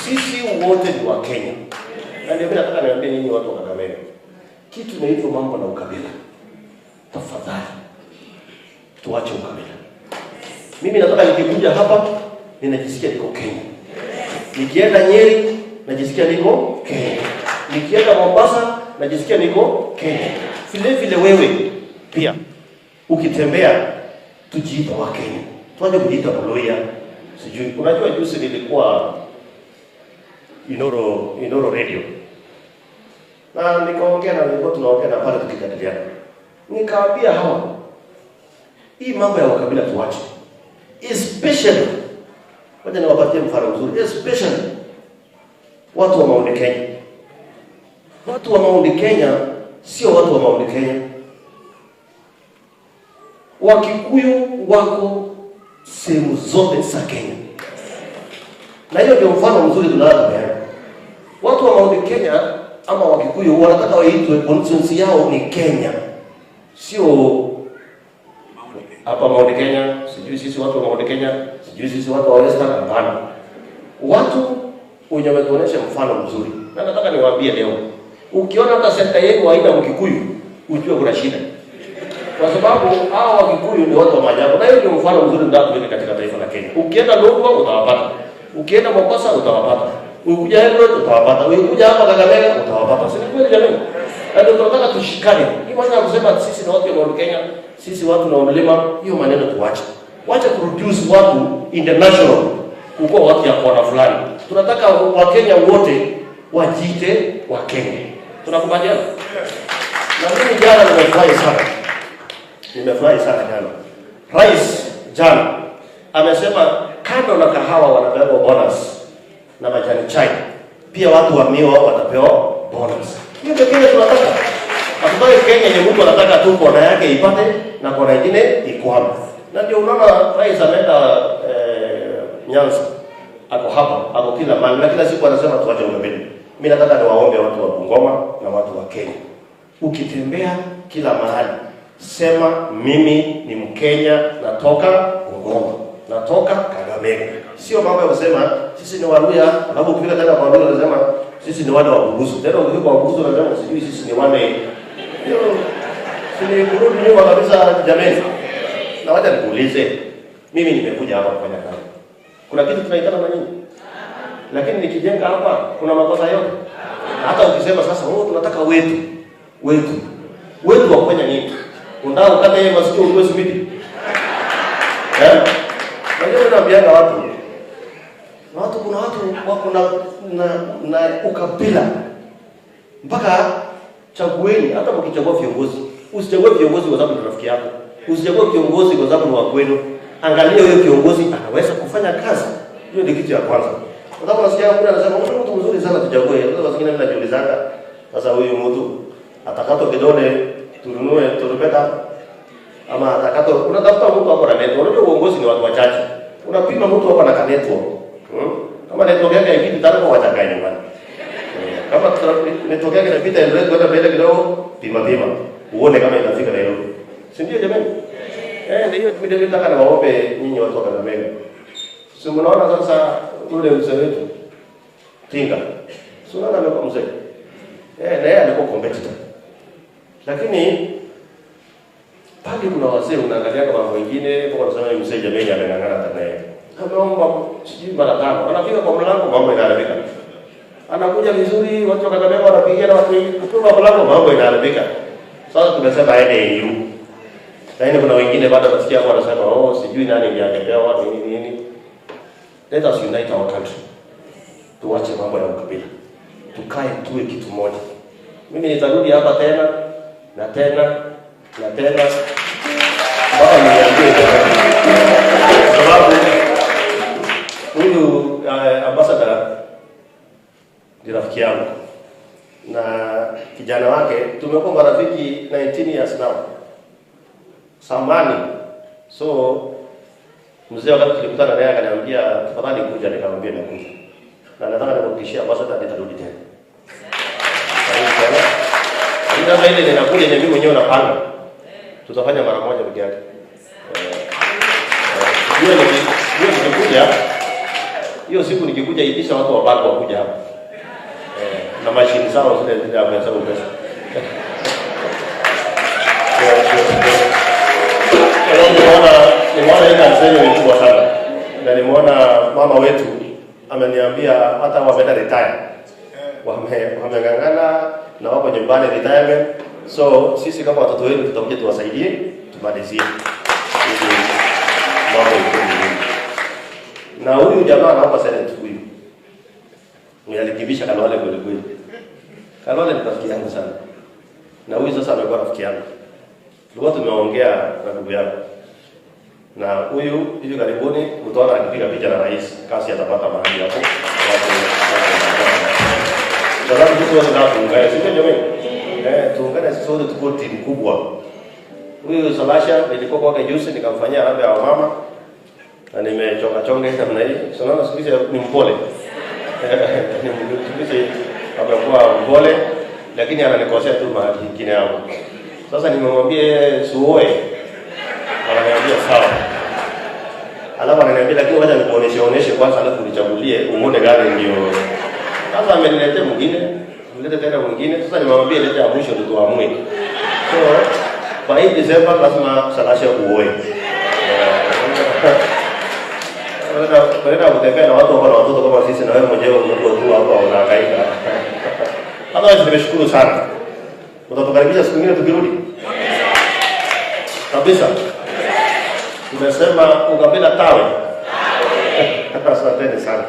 Sisi wote ni wa Kenya. Na ndio mimi nataka niambie nyinyi watu wa Kakamega, kitu inaitwa mambo na ukabila, tafadhali tuache ukabila. Mimi nataka nikikuja hapa ninajisikia niko Kenya. Nikienda Nyeri najisikia niko Kenya. Nikienda Mombasa najisikia niko Kenya. Vile vile wewe pia ukitembea tujiita wa Kenya. Tuache kujiita Mluhya. Sijui. Unajua juzi nilikuwa Inoro Radio. Na nikaongea na nilikuwa tunaongea na pale tukijadiliana. Nikawaambia hawa, hii mambo ya ukabila tuache. Especially, ngoja niwapatie mfano mzuri. Especially watu wa Mount Kenya. Watu wa Mount Kenya sio watu wa Mount Kenya. Wakikuyu wako sehemu zote za Kenya. Na hiyo ndio mfano mzuri tunayopeana. Watu wa Mount Kenya ama Wakikuyu wanataka waitwe constituency yao ni Kenya, sio hapa Mount Kenya, sijui sisi watu wa Mount Kenya, sijui sisi watu wa Western. Hapana, watu wenye wametuonyesha mfano mzuri, na nataka niwaambie leo, ukiona hata sekta yenu haina Mkikuyu, ujue kuna shida, kwa sababu hao Wakikuyu ni watu wa maajabu, na hiyo ndio mfano mzuri ndio tuweke katika taifa la Kenya. Ukienda Lodwar utawapata, ukienda Mombasa utawapata, ukikuja Eldoret utawapata, ukikuja hapa Kakamega utawapata. Si ni kweli jamani? Na ndio tunataka tushikane. Hii maneno ya kusema sisi ni watu wa Mount Kenya, sisi watu na mlima, hiyo maneno tuache. Wacha kureduce watu international kukuwa watu ya kona fulani. Tunataka Wakenya wote wajiite Wakenya. Tunakubaliana? Na mimi jana nimefurahi sana. Nimefurahi sana jana. Rais jana amesema kando na kahawa wanapewa bonus na majani chai, pia watu wa miwa watapewa bonus. Hiyo ndio Kenya tunataka. Hatutaki Kenya yenye mtu anataka tu kona yake ipate na kona nyingine ikwame. Na ndio unaona rais ameenda Nyanza, ako hapa, ako kila mahali, na kila siku anasema tuache ukabila. Mimi nataka niwaombe watu wa Bungoma na watu wa Kenya, ukitembea kila mahali sema mimi ni Mkenya, natoka Bungoma, natoka Kakamega. Sio mambo ya kusema sisi ni Waluhya, alafu ukifika tena kwa Waluhya unasema sisi ni wale wa Bukusu. Tena ukifika kwa Bukusu unasema sijui sisi ni wale. Hiyo si ni kurudi nyuma kabisa jameni. Na wacha nikuulize, mimi nimekuja hapa kufanya kazi. Kuna kitu tunaitana na nyinyi? Lakini nikijenga hapa kuna makosa yote. Hata ukisema sasa, oh, tunataka wetu. Wetu. Wetu wa kufanya nini? Unataka ukate yeye masikio uwe simiti? Eh? Najua naambianga watu. Na watu kuna watu wako na ukabila. Mpaka chagueni, hata mkichagua viongozi, usichague viongozi kwa sababu ni rafiki yako. Usichague kiongozi kwa sababu ni wa kwenu. Angalia huyo kiongozi anaweza kufanya kazi. Hiyo ndio kitu ya kwanza. Kwa sababu nasikia mtu anasema huyu mtu mzuri sana tuchague. Sasa wengine mimi najiulizanga, sasa huyu mtu atakatwa kidole tununue turubeta ama atakatwa, unatafuta mtu hapo na network. Unajua uongozi ni watu wachache. Unapima mtu hapo na network. Kama network yake haipiti tena kwa wachanganya nyumbani. Kama network yake inapita Eldoret kwenda mbele kidogo, pima pima. Uone kama inafika Nairobi. Si ndio jamani? Eh, ndio mimi nataka niwaombe nyinyi watu wa Kakamega. Si mnaona sasa yule mzee wetu Tinga. Si unaona amekuwa mzee. Eh, na yeye alikuwa competitor. Lakini pale kuna wazee unaangalia kama wengine kwa wanasema mzee jamani ameng'ang'ana hata naye. Ameomba sijui mara tano. Anafika kwa mlango mambo inaharibika. Anakuja vizuri, watu wa Kakamega wanapigia na watu wengine kwa mlango mambo inaharibika. Sasa tumesema aende AU. Lakini kuna wengine bado nasikia hapo wanasema oh, sijui nani ndiye angepewa nini nini. Let us unite our country. Tuache mambo ya ukabila. Tukae tuwe kitu moja. Mimi nitarudi hapa tena na tena na tena mpaka niambie tena. Kwa sababu huyu ambassador ni rafiki yangu na kijana wake tumekuwa marafiki 19 years now. Samani. So mzee wakati tulikutana naye akaniambia tafadhali kuja, nikamwambia nakuja. Na nataka nikuhakikishie ambassador nitarudi tena. Nitarudi tena. Lakini sasa ile ninakuja yenye mimi mwenyewe napanga. Tutafanya mara moja peke yake. Hiyo nikikuja Hiyo siku nikikuja itisha watu wa bank wakuja hapa. Na mashini zao zile zile ya kuhesabu pesa. Kwa hiyo nimeona hii kanisa yenu ni kubwa sana. Na nimeona mama wetu ameniambia hata wameenda retire. Wameng'ang'ana na wako nyumbani retirement. So sisi kama watoto wenu tutakuja tuwasaidie, tumalizie. Ili mambo ikuwe vizuri. Na huyu jamaa anaomba senate huyu. Alikimbisha Khalwale kweli kweli. Khalwale ni rafiki yangu sana. Na huyu sasa amekuwa rafiki yangu. Tulikuwa tumeongea na ndugu yako. Na huyu hivi karibuni utaona akipiga picha na rais, kasi atapata mahali hapo. Sababu sisi wote tunataka tuungane, si ndio jamani? Tuungane sisi wote tukuwe timu kubwa. Huyu Salasya nilikuwa kwake juzi nikamfanyia harambee ya wamama na nimechoka chonge namna hii. So naona siku hizi ni mpole. Ni siku hizi amekuwa mpole, lakini ananikosea tu mahali nyingine hapo. Sasa nimemwambia suoe. Ananiambia sawa. Alafu ananiambia lakini wacha nikuoneshe oneshe kwanza alafu unichagulie uone gani ndio. Sasa ameniletea mwingine, nilete tena mwingine. Sasa nimemwambia leta ya mwisho ndio tuamue. So kwa hii December lazima Salasya uoe. Unaenda kutembea na watu ambao watoto kama sisi na wewe mwenyewe uko tu hapa unahangaika. Otherwise nimeshukuru sana. Utatukaribisha siku nyingine tukirudi? Kabisa. Tumesema ukabila tawe. Asanteni sana.